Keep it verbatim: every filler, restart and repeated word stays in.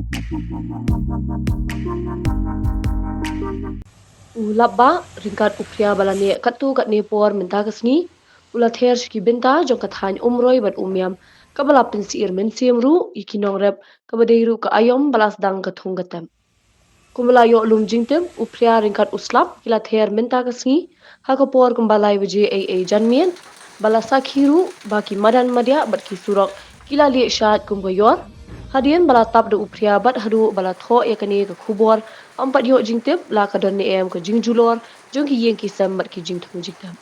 U Lapbah, ryngkat u Phria ba la neh katto katne por mynta ka sngi, u la ther sha ki bynta jong ka thaiñ Umroi bad Umiam, kaba la pynsyier mynsiem ruh ïa ki nongrep, kaba dei ruh ka aïom ba la sdang ka thung ka tem. Kumba la ïoh lum jingtip, u Phria ryngkat u Slap ki la ther mynta ka sngi ha ka por kumba lai baje eiei janmiet, ba la sakhi ruh ba ki madan madiah bad ki surok ki la lieh shad kum ka ïor. Hadien ba la tap da u Phria bad haduh ba la thoh ïa kane ka khubor, ym pat ïoh jingtip la ka don ne em ka jingjulor jong ki ïing ki sem bad ki jingthung jingtep.